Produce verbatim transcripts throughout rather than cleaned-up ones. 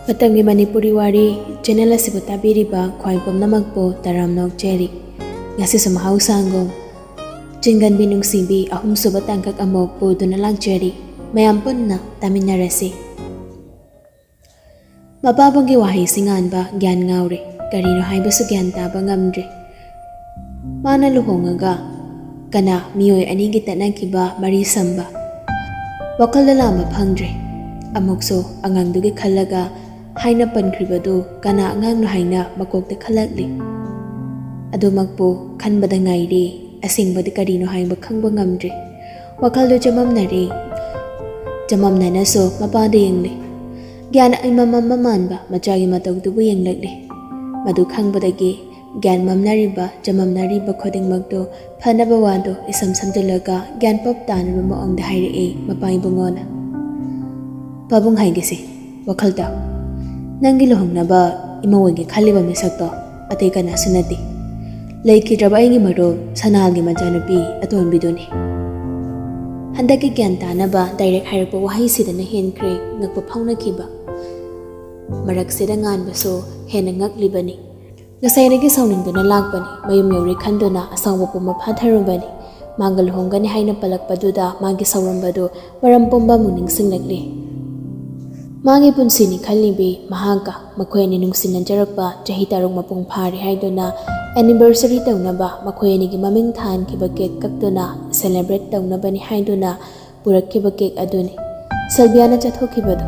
ꯃꯇꯝꯒꯤ ꯃꯅꯤꯄꯨꯔꯤ ꯋꯥꯔꯤ ꯆꯦꯅꯦꯜ ꯑꯁꯤꯕꯨ ꯇꯥꯕꯤꯔꯤꯕ ꯈ꯭ꯋꯥꯏ ꯄꯨꯝꯅꯃꯛꯄꯨ ꯇꯔꯥꯝꯅ ꯑꯣꯛꯆꯔꯤ꯫ ꯉꯁꯤꯁꯨ ꯃꯍꯧꯁꯥꯒꯨꯝ ꯆꯤꯡꯒꯟꯕꯤ ꯅꯨꯡꯁꯤꯕꯤ ꯑꯍꯨꯝꯁꯨꯕ ꯇꯥꯡꯀꯛ ꯑꯃꯨꯛ ꯄꯨꯗꯨꯅ ꯂꯥꯛꯆꯔꯤ꯫ ꯃꯌꯥꯝ ꯄꯨꯟꯅ ꯇꯥꯃꯤꯟꯅꯔꯁꯤ꯫ ꯃꯄꯥꯕꯨꯡꯒꯤ ꯋꯥꯍꯩꯁꯤ ꯉꯥꯟꯕ ꯒ꯭ꯌꯥꯟ ꯉꯥꯎꯔꯦ꯫ ꯀꯔꯤꯅꯣ ꯍꯥꯏꯕꯁꯨ ꯒ꯭ꯌꯥꯟ ꯇꯥꯕ ꯉꯝꯗ꯭ꯔꯦ꯫ ꯃꯥꯅ ꯂꯨꯍꯣꯡꯉꯒ ꯀꯅꯥ ꯃꯤꯑꯣꯏ ꯑꯅꯤꯒꯤ ꯇꯠꯅꯈꯤꯕ ꯃꯔꯤ ꯁꯝꯕ? ꯋꯥꯈꯜꯗ ꯂꯥꯝꯕ ꯐꯪꯗ꯭ꯔꯦ꯫ ꯑꯃꯨꯛꯁꯨ ꯑꯉꯥꯡꯗꯨꯒꯤ ꯈꯜꯂꯒ ꯍꯥꯏꯅ ꯄꯟꯈ꯭ꯔꯤꯕꯗꯨ ꯀꯅꯥ ꯑꯉꯥꯡꯅꯣ ꯍꯥꯏꯅ ꯃꯀꯣꯛꯇ ꯈꯜꯂꯛꯂꯤ꯫ ꯑꯗꯨꯃꯛꯄꯨ ꯈꯟꯕꯗ ꯉꯥꯏꯔꯤ꯫ ꯑꯁꯦꯡꯕꯗꯤ ꯀꯔꯤꯅꯣ ꯍꯥꯏꯕ ꯈꯪꯕ ꯉꯝꯗ꯭ꯔꯦ꯫ ꯋꯥꯈꯜꯗꯨ ꯆꯃꯝꯅꯔꯦ꯫ ꯆꯃꯝꯅꯅꯁꯨ ꯃꯄꯥꯗ ꯌꯦꯡꯂꯦ꯫ ꯒ꯭ꯌꯥꯟ ꯏꯃꯝ ꯃꯝꯕ ꯃꯥꯟꯕ ꯃꯆꯥꯒꯤ ꯃꯇꯧꯗꯨꯕꯨ ꯌꯦꯡꯂꯛꯂꯦ꯫ ꯃꯗꯨ ꯈꯪꯕꯗꯒꯤ ꯒ꯭ꯌꯥꯟ ꯃꯝꯅꯔꯤꯕ, ꯆꯃꯝꯅꯔꯤꯕ ꯈꯨꯗꯤꯡꯃꯛꯇꯨ ꯐꯅꯕ ꯋꯥꯗꯨ ꯏꯁꯝ ꯁꯝꯖꯤꯜꯂꯒ ꯒ꯭ꯌꯥꯟ ꯄꯞ ꯇꯥꯅꯕ ꯃꯑꯣꯡꯗ ꯍꯥꯏꯔꯛꯏ ꯃꯄꯥ ꯏꯕꯨꯡꯉꯣꯅ꯫ "ꯄꯥꯕꯨꯡ ꯍꯥꯏꯒꯦꯁꯦ, ꯋꯥꯈꯜ ꯇꯥꯎ꯫ ꯅꯪꯒꯤ ꯂꯨꯍꯣꯡꯅꯕ ꯏꯃꯧ ꯑꯣꯏꯒꯦ ꯈꯜꯂꯤꯕ ꯃꯤꯁꯛꯇꯣ ꯑꯇꯩ ꯀꯅꯥꯁꯨ ꯅꯠꯇꯦ꯫ ꯂꯩꯈꯤꯗ꯭ꯔꯕ ꯑꯩꯒꯤ ꯃꯔꯨꯞ ꯁꯅꯥꯜꯒꯤ ꯃꯆꯥꯅꯨꯄꯤ ꯑꯇꯣꯟꯕꯤꯗꯨꯅꯤ꯫" ꯍꯟꯗꯛꯀꯤ ꯒ꯭ꯌꯥꯟ ꯇꯥꯅꯕ ꯗꯥꯏꯔꯦꯛ ꯍꯥꯏꯔꯛꯄ ꯋꯥꯍꯩꯁꯤꯗꯅ ꯍꯦꯟꯈ꯭ꯔꯦ ꯉꯛꯄ ꯐꯥꯎꯅꯈꯤꯕ꯫ ꯃꯔꯛꯁꯤꯗ ꯉꯥꯟꯕꯁꯨ ꯍꯦꯟꯅ ꯉꯛꯂꯤꯕꯅꯤ꯫ ꯉꯁꯥꯏꯗꯒꯤ ꯁꯥꯎꯅꯤꯡꯗꯨꯅ ꯂꯥꯛꯄꯅꯤ꯫ ꯃꯌꯨꯝ ꯌꯧꯔꯦ ꯈꯟꯗꯨꯅ ꯑꯁꯥꯎꯕ ꯄꯨꯝꯕ ꯐꯥꯊꯔꯨꯕꯅꯤ꯫ ꯃꯥꯒ ꯂꯨꯍꯣꯡꯒꯅꯤ ꯍꯥꯏꯅ ꯄꯜꯂꯛꯄꯗꯨꯗ ꯃꯥꯒꯤ ꯁꯥꯎꯔꯝꯕꯗꯨ ꯃꯔꯝ ꯄꯨꯝꯕ ꯑꯃꯨꯛ ꯅꯤꯡꯁꯤꯡꯂꯛꯂꯤ꯫ ꯃꯥꯒꯤ ꯄꯨꯟꯁꯤꯅꯤ ꯈꯜꯂꯤꯕꯤ ꯃꯍꯥꯛꯀ ꯃꯈꯣꯏ ꯑꯅꯤ ꯅꯨꯡꯁꯤꯅꯖꯔꯛꯄ ꯆꯍꯤ ꯇꯔꯨꯛ ꯃꯄꯨꯡ ꯐꯥꯔꯦ ꯍꯥꯏꯗꯨꯅ anniversary ꯇꯧꯅꯕ ꯃꯈꯣꯏ ꯑꯅꯤꯒꯤ ꯃꯃꯤꯡ ꯊꯥꯍꯟꯈꯤꯕ cake ꯀꯛꯇꯨꯅ celebrate ꯇꯧꯅꯕꯅꯤ ꯍꯥꯏꯗꯨꯅ ꯄꯨꯔꯛꯈꯤꯕ cake ꯑꯗꯨꯅꯤ ꯁꯤꯜꯚꯤꯌꯥꯅ ꯆꯠꯊꯣꯛꯈꯤꯕꯗꯨ꯫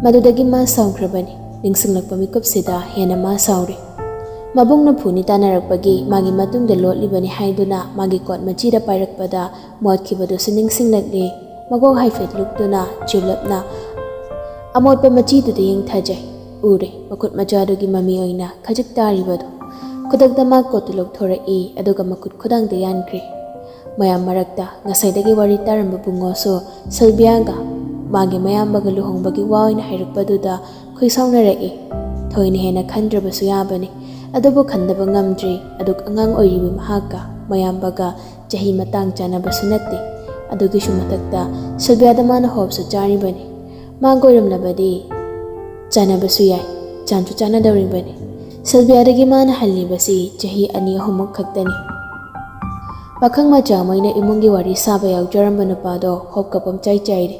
ꯃꯗꯨꯗꯒꯤ ꯃꯥ ꯁꯥꯎꯈ꯭ꯔꯕꯅꯤ꯫ ꯅꯤꯡꯁꯤꯡꯂꯛꯄ ꯃꯤꯀꯨꯞꯁꯤꯗ ꯍꯦꯟꯅ ꯃꯥ ꯁꯥꯎꯔꯦ꯫ ꯃꯕꯨꯡꯅ ꯐꯨꯅꯤ ꯇꯥꯟꯅꯔꯛꯄꯒꯤ ꯃꯥꯒꯤ ꯃꯇꯨꯡꯗ ꯂꯣꯠꯂꯤꯕꯅꯤ ꯍꯥꯏꯗꯨꯅ ꯃꯥꯒꯤ ꯀꯣꯠ ꯃꯆꯤꯗ ꯄꯥꯏꯔꯛꯄꯗ ꯃꯣꯠꯈꯤꯕꯗꯨꯁꯨ ꯅꯤꯡꯁꯤꯡꯂꯛꯂꯦ꯫ ꯃꯀꯣꯛ ꯍꯥꯏꯐꯦꯠ ꯂꯨꯞꯇꯨꯅ ꯆꯤꯞꯂꯞꯅ ꯑꯃꯣꯠꯄ ꯃꯆꯤꯗꯨꯗ ꯌꯦꯡꯊꯖꯩ꯫ ꯎꯔꯦ, ꯃꯈꯨꯠ ꯃꯆꯥꯗꯨꯒꯤ ꯃꯃꯤ ꯑꯣꯏꯅ ꯈꯖꯤꯛ ꯇꯥꯔꯤꯕꯗꯨ꯫ ꯈꯨꯗꯛꯇ ꯃꯥ ꯀꯣꯠꯇꯨ ꯂꯧꯊꯣꯔꯛꯏ, ꯑꯗꯨꯒ ꯃꯈꯨꯠ ꯈꯨꯗꯥꯡꯗ ꯌꯥꯟꯈ꯭ꯔꯦ꯫ ꯃꯌꯥꯝ ꯃꯔꯛꯇ ꯉꯁꯥꯏꯗꯒꯤ ꯋꯥꯔꯤ ꯇꯥꯔꯝꯕ ꯕꯨꯡꯉꯣꯁꯨ ꯁꯤꯜꯚꯤꯌꯥꯒ ꯃꯥꯒꯤ ꯃꯌꯥꯝꯕꯒ ꯂꯨꯍꯣꯡꯕꯒꯤ ꯋꯥ ꯑꯣꯏꯅ ꯍꯥꯏꯔꯛꯄꯗꯨꯗ ꯈꯣꯏ ꯁꯥꯎꯅꯔꯛꯏ꯫ ꯊꯣꯏꯅ ꯍꯦꯟꯅ ꯈꯟꯗ꯭ꯔꯕꯁꯨ ꯌꯥꯕꯅꯤ, ꯑꯗꯨꯕꯨ ꯈꯟꯗꯕ ꯉꯝꯗ꯭ꯔꯤ꯫ ꯑꯗꯨꯛ ꯑꯉꯥꯡ ꯑꯣꯏꯔꯤꯕ ꯃꯍꯥꯛꯀ ꯃꯌꯥꯝꯕꯒ ꯆꯍꯤ ꯃꯇꯥꯡ ꯆꯥꯅꯕꯁꯨ ꯅꯠꯇꯦ꯫ ꯑꯗꯨꯒꯤꯁꯨ ꯃꯊꯛꯇ ꯁꯤꯜꯚꯤꯌꯥꯗ ꯃꯥꯅ ꯍꯣꯞꯁꯨ ꯆꯥꯔꯤꯕꯅꯤ꯫ ꯃꯥ ꯑꯣꯏꯔꯝꯂꯕꯗꯤ ꯆꯥꯟꯅꯕꯁꯨ ꯌꯥꯏ, ꯆꯥꯟꯁꯨ ꯆꯥꯟꯅꯗꯧꯔꯤꯕꯅꯤ꯫ ꯁꯤꯜꯕꯤꯌꯥꯗꯒꯤ ꯃꯥꯅ ꯍꯜꯂꯤꯕꯁꯤ ꯆꯍꯤ ꯑꯅꯤ ꯑꯍꯨꯝꯃꯨꯛ ꯈꯛꯇꯅꯤ꯫ ꯄꯥꯈꯪ ꯃꯆꯥ ꯃꯩꯅ ꯏꯃꯨꯡꯒꯤ ꯋꯥꯔꯤ ꯁꯥꯕ ꯌꯥꯎꯖꯔꯝꯕ ꯅꯨꯄꯥꯗꯣ ꯍꯣꯞꯀ ꯄꯪꯆꯥꯏ ꯆꯥꯏꯔꯦ꯫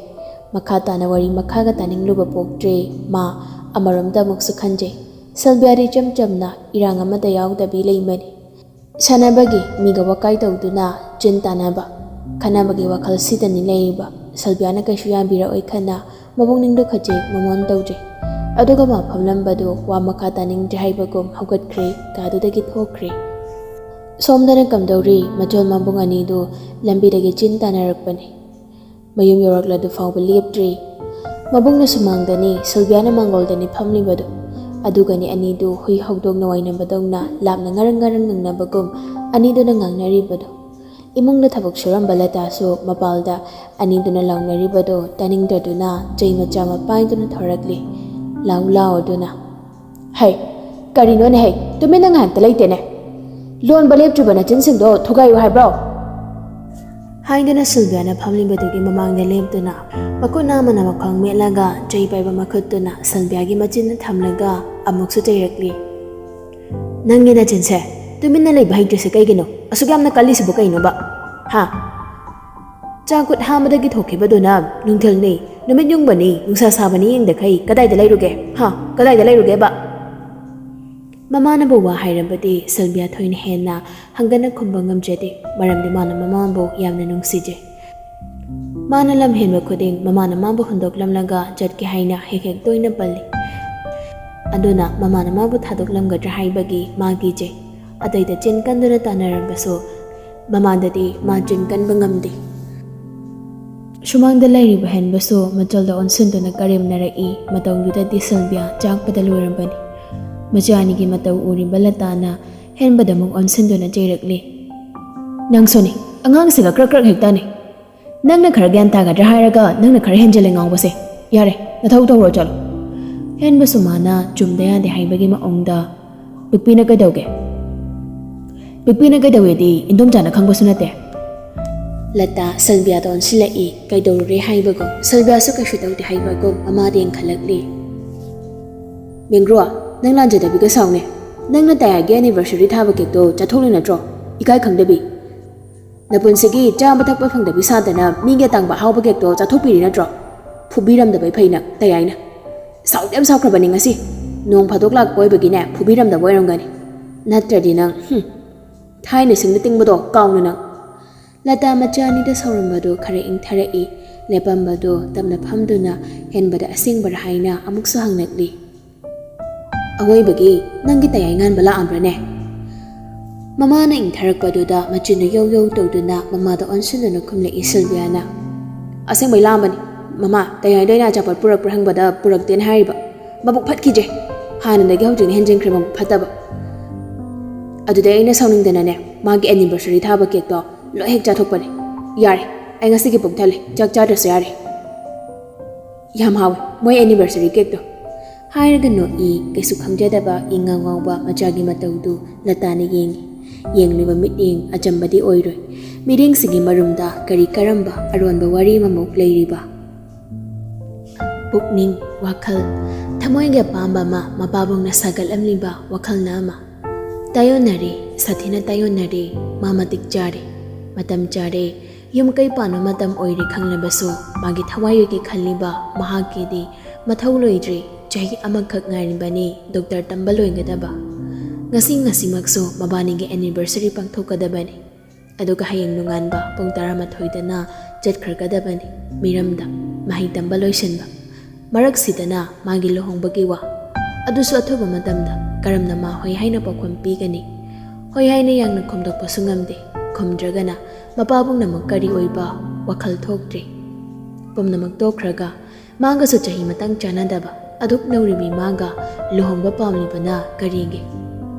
ꯃꯈꯥ ꯇꯥꯅ ꯋꯥꯔꯤ ꯃꯈꯥꯒ ꯇꯥꯅꯤꯡꯂꯨꯕ ꯄꯣꯛꯇ꯭ꯔꯦ꯫ ꯃꯥ ꯑꯃꯔꯣꯝꯗ ꯑꯃꯨꯛꯁꯨ ꯈꯟꯖꯩ, ꯁꯤꯜꯕꯤꯌꯥꯗꯤ ꯏꯆꯝ ꯆꯝꯅ ꯏꯔꯥꯡ ꯑꯃꯗ ꯌꯥꯎꯗꯕꯤ ꯂꯩꯃꯅꯤ꯫ ꯁꯥꯟꯅꯕꯒꯤ ꯃꯤꯒ ꯋꯥꯀꯥꯏ ꯇꯧꯗꯨꯅ ꯆꯤꯟ ꯇꯥꯟꯅꯕ, ꯈꯟꯅꯕꯒꯤ ꯋꯥꯈꯜꯁꯤꯗꯅꯤ ꯂꯩꯔꯤꯕ꯫ ꯁꯤꯜꯕꯤꯌꯥꯅ ꯀꯩꯁꯨ ꯌꯥꯕꯤꯔꯛꯑꯣꯏ ꯈꯟꯅ ꯃꯕꯨꯛꯅꯤꯡꯗꯣ ꯈꯖꯤꯛ ꯃꯃꯣꯟ ꯇꯧꯖꯩ꯫ ꯑꯗꯨꯒ ꯃꯥ ꯐꯝꯂꯝꯕꯗꯨ ꯋꯥ ꯃꯈꯥ ꯇꯥꯅꯤꯡꯗ꯭ꯔꯦ ꯍꯥꯏꯕꯒꯨꯝ ꯍꯧꯒꯠꯈ꯭ꯔꯦ, ꯀꯥꯗꯨꯗꯒꯤ ꯊꯣꯛꯈ꯭ꯔꯦ꯫ ꯁꯣꯝꯗꯅ ꯀꯝꯗꯧꯔꯤ? ꯃꯆꯣꯜ ꯃꯕꯨꯡ ꯑꯅꯤꯗꯨ ꯂꯝꯕꯤꯗꯒꯤ ꯆꯤꯟ ꯇꯥꯟꯅꯔꯛꯄꯅꯤ꯫ ꯃꯌꯨꯝ ꯌꯧꯔꯛꯂꯗꯨ ꯐꯥꯎꯕ ꯂꯦꯞꯇ꯭ꯔꯤ꯫ ꯃꯕꯨꯡꯅ ꯁꯨꯃꯥꯡꯗꯅꯤ, ꯁꯤꯜꯕꯤꯌꯥꯅ ꯃꯥꯡꯒꯣꯜꯗꯅꯤ ꯐꯝꯂꯤꯕꯗꯨ꯫ ꯑꯗꯨꯒꯅꯤ ꯑꯅꯤꯗꯨ ꯍꯨꯏ ꯍꯧꯗꯣꯡꯅ ꯋꯥꯏꯅꯕꯗꯧꯅ ꯂꯥꯞꯅ ꯉꯔꯪ ꯉꯔꯪ ꯉꯪꯅꯕꯒꯨꯝ ꯑꯅꯤꯗꯨꯅ ꯉꯥꯡꯅꯔꯤꯕꯗꯨ꯫ ꯏꯃꯨꯡꯗ ꯊꯕꯛ ꯁꯨꯔꯝꯕ ꯂꯇꯥꯁꯨ ꯃꯄꯥꯜꯗ ꯑꯅꯤꯗꯨꯅ ꯂꯥꯎꯅꯔꯤꯕꯗꯨ ꯇꯥꯅꯤꯡꯗꯗꯨꯅ ꯆꯩ ꯃꯆꯥ ꯑꯃ ꯄꯥꯏꯗꯨꯅ ꯊꯣꯔꯛꯂꯤ꯫ ꯂꯥꯎ ꯂꯥꯎꯗꯨꯅ, "ꯍꯩ, ꯀꯔꯤꯅꯣꯅꯦ ꯍꯩ, ꯇꯨꯃꯤꯟꯅ ꯉꯥꯏꯍꯥꯛꯇ ꯂꯩꯇꯦꯅꯦ꯫ ꯂꯣꯟꯕ ꯂꯦꯞꯇ꯭ꯔꯤꯕ ꯅꯆꯤꯟꯁꯤꯡꯗꯣ ꯊꯨꯒꯥꯏꯌꯨ ꯍꯥꯏꯕ꯭ꯔꯣ?" ꯍꯥꯏꯗꯨꯅ ꯁꯤꯜꯕꯤꯌꯥꯅ ꯐꯝꯂꯤꯕꯗꯨꯒꯤ ꯃꯃꯥꯡꯗ ꯂꯦꯞꯇꯨꯅ ꯃꯈꯨꯠ ꯑꯃꯅ ꯃꯈꯣꯡ ꯃꯦꯠꯂꯒ ꯆꯩ ꯄꯥꯏꯕ ꯃꯈꯨꯠꯇꯨꯅ ꯁꯤꯜꯕꯤꯌꯥꯒꯤ ꯃꯆꯤꯟꯗ ꯊꯝꯂꯒ ꯑꯃꯨꯛꯁꯨ ꯆꯩꯔꯛꯂꯤ꯫ "ꯅꯪꯒꯤ ꯅꯆꯤꯟꯁꯦ ꯇꯨꯃꯤꯟꯅ ꯂꯩꯕ ꯍꯩꯇ꯭ꯔꯤꯁꯦ ꯀꯩꯒꯤꯅꯣ? ꯑꯁꯨꯛ ꯌꯥꯝꯅ ꯀꯜꯂꯤꯁꯤꯕꯨ ꯀꯩꯅꯣꯕ? ꯍꯥ? ꯆꯥꯛ ꯈꯨꯠ ꯍꯥꯝꯕꯗꯒꯤ ꯊꯣꯛꯈꯤꯕꯗꯨꯅ ꯅꯨꯡꯊꯤꯜꯅꯤ, ꯅꯨꯃꯤꯠ ꯌꯨꯡꯕꯅꯤ, ꯅꯨꯡꯁꯥ ꯁꯥꯕꯅꯤ ꯌꯦꯡꯗꯈꯩ ꯀꯗꯥꯏꯗ ꯂꯩꯔꯨꯒꯦ? ꯍꯥ? ꯀꯗꯥꯏꯗ ꯂꯩꯔꯨꯒꯦꯕ?" ꯃꯃꯥꯅꯕꯨ ꯋꯥ ꯍꯥꯏꯔꯕꯗꯤ ꯁꯤꯜꯕꯤꯌꯥ ꯊꯣꯏꯅ ꯍꯦꯟꯅ ꯍꯪꯒꯠꯅ ꯈꯨꯝꯕ ꯉꯝꯖꯗꯦ, ꯃꯔꯝꯗꯤ ꯃꯥꯅ ꯃꯃꯥꯕꯨ ꯌꯥꯝꯅ ꯅꯨꯡꯁꯤꯖꯩ꯫ ꯃꯥꯅ ꯂꯝ ꯍꯦꯟꯕ ꯈꯨꯗꯤꯡ ꯃꯃꯥꯅ ꯃꯥꯕꯨ ꯍꯨꯟꯗꯣꯛꯂꯝꯂꯒ ꯆꯠꯀꯦ ꯍꯥꯏꯅ ꯍꯦꯛ ꯍꯦꯛ ꯇꯣꯏꯅ ꯄꯜꯂꯤ꯫ ꯑꯗꯨꯅ ꯃꯃꯥꯅ ꯃꯥꯕꯨ ꯊꯥꯗꯣꯛꯂꯝꯒꯗ꯭ꯔꯥ ꯍꯥꯏꯕꯒꯤ ꯃꯥ ꯀꯤꯖꯩ꯫ ꯑꯇꯩꯗ ꯆꯤꯟ ꯀꯟꯗꯨꯅ ꯇꯥꯟꯅꯔꯕꯁꯨ ꯃꯃꯥꯗꯗꯤ ꯃꯥ ꯆꯤꯟ ꯀꯟꯕ ꯉꯝꯗꯦ꯫ ꯁꯨꯃꯥꯡꯗ ꯂꯩꯔꯤꯕ ꯍꯦꯟꯕꯁꯨ ꯃꯆꯜꯗ ꯑꯣꯟꯁꯤꯟꯗꯨꯅ ꯀꯔꯦꯝꯅꯔꯛꯏ꯫ ꯃꯇꯧꯗꯨꯗꯗꯤ ꯁꯤꯜꯕꯤꯌꯥ ꯆꯥꯛꯄꯗ ꯂꯣꯏꯔꯕꯅꯤ꯫ ꯃꯆꯥ ꯑꯅꯤꯒꯤ ꯃꯇꯧ ꯎꯔꯤꯕ ꯂꯇꯥꯅ ꯍꯦꯟꯕꯗ ꯑꯃꯨꯛ ꯑꯣꯟꯁꯤꯟꯗꯨꯅ ꯆꯩꯔꯛꯂꯤ꯫ "ꯅꯪꯁꯨꯅꯤ, ꯑꯉꯥꯡꯁꯤꯒ ꯀ꯭ꯔꯛ ꯀ꯭ꯔꯛ ꯍꯦꯛ ꯇꯥꯅꯩ꯫ ꯅꯪꯅ ꯈꯔ ꯒ꯭ꯌꯥꯟ ꯇꯥꯒꯗ꯭ꯔꯥ ꯍꯥꯏꯔꯒ ꯅꯪꯅ ꯈꯔ ꯍꯦꯟꯖꯤꯜꯂꯦ ꯉꯥꯎꯕꯁꯦ꯫ ꯌꯥꯔꯦ, ꯅꯊꯧ ꯇꯧꯔꯣ ꯆꯠꯂꯣ꯫" ꯍꯦꯟꯕꯁꯨ ꯃꯥꯅ ꯆꯨꯝꯗ ꯌꯥꯗꯦ ꯍꯥꯏꯕꯒꯤ ꯃꯑꯣꯡꯗ, "ꯄꯤꯛꯄꯤꯅ ꯀꯩꯗꯧꯒꯦ? ꯄꯤꯛꯄꯤꯅ ꯀꯩꯗꯧꯋꯦꯗꯤ ꯏꯟꯗꯣꯝꯆꯥꯅ ꯈꯪꯕꯁꯨ ꯅꯠꯇꯦ꯫" ꯂꯇꯥ ꯁꯤꯜꯕꯤꯌꯥꯗ ꯑꯣꯟꯁꯤꯜꯂꯛꯏ, ꯀꯩꯗꯧꯔꯨꯔꯦ ꯍꯥꯏꯕꯒꯨꯝ꯫ ꯁꯤꯜꯕꯤꯌꯥꯁꯨ ꯀꯩꯁꯨ ꯇꯧꯗꯦ ꯍꯥꯏꯕꯒꯨꯝ ꯃꯃꯥꯗ ꯌꯦꯡꯈꯠꯂꯛꯂꯤ꯫ ꯃꯦꯡꯒ꯭ꯔꯣ, ꯅꯪ ꯂꯥꯟꯖꯗꯕꯤꯒ ꯁꯥꯎꯅꯦ꯫ ꯅꯪꯅ ꯇꯌꯥꯏꯒꯤ anniversary ꯊꯥꯕ ꯀꯦꯛꯇꯣ ꯆꯥꯊꯣꯛꯂꯤ ꯅꯠꯇ꯭ꯔꯣ? ꯏꯀꯥꯏ ꯈꯪꯗꯕꯤ꯫ ꯅꯄꯨꯟꯁꯤꯒꯤ ꯆꯥꯕ ꯊꯛꯄ ꯐꯪꯗꯕꯤ ꯁꯥꯗꯅ ꯃꯤꯒꯤ ꯑꯇꯥꯡꯕ ꯑꯍꯥꯎꯕ ꯀꯦꯛꯇꯣ ꯆꯥꯊꯣꯛꯄꯤꯔꯤ ꯅꯠꯇ꯭ꯔꯣ? ꯐꯨꯕꯤꯔꯝꯗꯕꯩ ꯐꯩ ꯅꯪ, ꯇꯌꯥꯏꯅ꯫ ꯁꯥꯎꯗꯤ ꯌꯥꯝ ꯁꯥꯎꯈ꯭ꯔꯕꯅꯤ ꯉꯁꯤ꯫ ꯅꯣꯡ ꯐꯥꯗꯣꯛ ꯂꯥꯛꯄ ꯑꯣꯏꯕꯒꯤꯅꯦ, ꯐꯨꯕꯤꯔꯝꯗꯕ ꯑꯣꯏꯔꯝꯒꯅꯤ꯫ ꯅꯠꯇ꯭ꯔꯗꯤ ꯅꯪ, ꯍꯨꯝ, ꯊꯥꯏꯅ ꯁꯤꯡꯗ ꯇꯤꯡꯕꯗꯣ ꯀꯥꯎꯅ ꯅꯪ꯫ ꯂꯇꯥ ꯃꯆꯥ ꯑꯅꯤꯗ ꯁꯥꯎꯔꯝꯕꯗꯨ ꯈꯔ ꯏꯪꯊꯔꯛꯏ꯫ ꯂꯦꯞꯄꯝꯕꯗꯨ ꯇꯞꯅ ꯐꯝꯗꯨꯅ ꯍꯦꯟꯕꯗ ꯑꯁꯦꯡꯕꯔꯥ ꯍꯥꯏꯅ ꯑꯃꯨꯛꯁꯨ ꯍꯪꯂꯛꯂꯤ꯫ ꯑꯋꯣꯏꯕꯒꯤ ꯅꯪꯒꯤ ꯇꯌꯥꯏ ꯉꯥꯟꯕ ꯂꯥꯛꯑꯝꯕ꯭ꯔꯅꯦ? ꯃꯃꯥꯅ ꯏꯪꯊꯔꯛꯄꯗꯨꯗ ꯃꯆꯤꯟꯗꯨ ꯌꯧ ꯌꯧ ꯇꯧꯗꯨꯅ ꯃꯃꯥꯗ ꯑꯣꯟꯁꯤꯟꯗꯨꯅ ꯈꯨꯝꯂꯛꯏ ꯁꯤꯜꯚꯤꯌꯥꯅ꯫ ꯑꯁꯦꯡꯕꯩ ꯂꯥꯛꯑꯝꯕꯅꯤ꯫ ꯃꯃꯥ, ꯇꯌꯥꯏꯗ ꯑꯩꯅ ꯑꯆꯥꯄꯣꯠ ꯄꯨꯔꯛꯄ꯭ꯔꯥ ꯍꯪꯕꯗ ꯄꯨꯔꯛꯇꯦꯅ ꯍꯥꯏꯔꯤꯕ꯫ ꯃꯕꯨꯛ ꯐꯠꯈꯤꯗ꯭ꯔꯦ꯫ ꯍꯥꯟꯅꯗꯒꯤ ꯍꯧꯖꯤꯛꯅ ꯍꯦꯟꯖꯤꯟꯈ꯭ꯔꯦ ꯃꯕꯨꯛ ꯐꯠꯇꯕ꯫ ꯑꯗꯨꯗꯩ ꯑꯩꯅ ꯁꯥꯎꯅꯤꯡꯗꯅꯅꯦ, ꯃꯥꯒꯤ anniversary ꯊꯥꯕ ꯀꯦꯛꯇꯣ ꯂꯣꯏ ꯍꯦꯛ ꯆꯥꯊꯣꯛꯄꯅꯦ꯫ ꯌꯥꯔꯦ, ꯑꯩ ꯉꯁꯤꯒꯤ ꯄꯨꯛ ꯊꯜꯂꯦ, ꯆꯥꯛ ꯆꯥꯗ꯭ꯔꯁꯨ ꯌꯥꯔꯦ꯫ ꯌꯥꯝ ꯍꯥꯎꯋꯦ ꯃꯣꯏ anniversary ꯀꯦꯛꯇꯣ꯫ ꯍꯥꯏꯔꯒ ꯅꯣꯛꯏ, ꯀꯩꯁꯨ ꯈꯪꯖꯗꯕ ꯏꯉꯥꯎ ꯉꯥꯎꯕ ꯃꯆꯥꯒꯤ ꯃꯇꯧꯗꯨ ꯂꯇꯥꯅ ꯌꯦꯡꯏ꯫ ꯌꯦꯡꯂꯤꯕ ꯃꯤꯠꯌꯦꯡ ꯑꯆꯝꯕꯗꯤ ꯑꯣꯏꯔꯣꯏ꯫ ꯃꯤꯠꯌꯦꯡꯁꯤꯒꯤ ꯃꯔꯨꯝꯗ ꯀꯔꯤ ꯀꯔꯝꯕ ꯑꯔꯣꯟꯕ ꯋꯥꯔꯤ ꯑꯃꯃꯨꯛ ꯂꯩꯔꯤꯕ? ꯄꯨꯛꯅꯤꯡ, ꯋꯥꯈꯜ, ꯊꯃꯣꯏꯒꯤ ꯑꯄꯥꯝꯕ ꯑꯃ ꯃꯄꯥꯕꯨꯡꯅ ꯁꯥꯒꯠꯂꯝꯂꯤꯕ ꯋꯥꯈꯜꯅ ꯑꯃ꯫ ꯇꯥꯏꯌꯣꯟꯅꯔꯦ, ꯁꯥꯊꯤꯅ ꯇꯥꯏꯌꯣꯟꯅꯔꯦ꯫ ꯃꯥ ꯃꯇꯤꯛ ꯆꯥꯔꯦ, ꯃꯇꯝ ꯆꯥꯔꯦ, ꯌꯨꯝ ꯀꯩ ꯄꯥꯟꯕ ꯃꯇꯝ ꯑꯣꯏꯔꯦ ꯈꯪꯂꯕꯁꯨ ꯃꯥꯒꯤ ꯊꯋꯥꯏ ꯑꯣꯏꯒꯦ ꯈꯜꯂꯤꯕ ꯃꯍꯥꯛꯀꯤꯗꯤ ꯃꯊꯧ ꯂꯣꯏꯗ꯭ꯔꯤ꯫ ꯆꯍꯤ ꯑꯃꯈꯛ ꯉꯥꯏꯔꯤꯕꯅꯤ ꯗꯣꯛꯇꯔ ꯇꯝꯕ ꯂꯣꯏꯒꯗꯕ꯫ ꯉꯁꯤ ꯉꯁꯤꯃꯛꯁꯨ ꯃꯕꯥꯅꯤꯒꯤ anniversary ꯄꯥꯡꯊꯣꯛꯀꯗꯕꯅꯤ꯫ ꯑꯗꯨꯒ ꯍꯌꯦꯡ ꯅꯣꯡꯉꯥꯟꯕ ꯄꯨꯡ ꯇꯔꯥꯃꯥꯊꯣꯏꯗꯅ ꯆꯠꯈ꯭ꯔꯒꯗꯕꯅꯤ ꯃꯤꯔꯝꯗ ꯃꯍꯩ ꯇꯝꯕ ꯂꯣꯏꯁꯤꯟꯕ꯫ ꯃꯔꯛꯁꯤꯗꯅ ꯃꯥꯒꯤ ꯂꯨꯍꯣꯡꯕꯒꯤ ꯋꯥ꯫ ꯑꯗꯨꯁꯨ ꯑꯊꯨꯕ ꯃꯇꯝꯗ꯫ ꯀꯔꯝꯅ ꯃꯥ ꯍꯣꯏ ꯍꯥꯏꯅ ꯄꯥꯎꯈꯨꯝ ꯄꯤꯒꯅꯤ? ꯍꯣꯏ ꯍꯥꯏꯅ ꯌꯥꯡꯅ ꯈꯨꯝꯗꯣꯛꯄꯁꯨ ꯉꯝꯗꯦ꯫ ꯈꯨꯝꯗ꯭ꯔꯒꯅ ꯃꯄꯥꯕꯨꯡꯅ ꯑꯃꯨꯛ ꯀꯔꯤ ꯑꯣꯏꯕ ꯋꯥꯈꯜ ꯊꯣꯛꯇ꯭ꯔꯤ꯫ ꯄꯨꯝꯅꯃꯛ ꯇꯣꯛꯈ꯭ꯔꯒ ꯃꯥꯒꯁꯨ ꯆꯍꯤ ꯃꯇꯥꯡ ꯆꯥꯟꯅꯗꯕ ꯑꯗꯨꯛ ꯅꯧꯔꯤꯕꯤ ꯃꯥꯒ ꯂꯨꯍꯣꯡꯕ ꯄꯥꯝꯂꯤꯕꯅ ꯀꯔꯤꯒꯤ?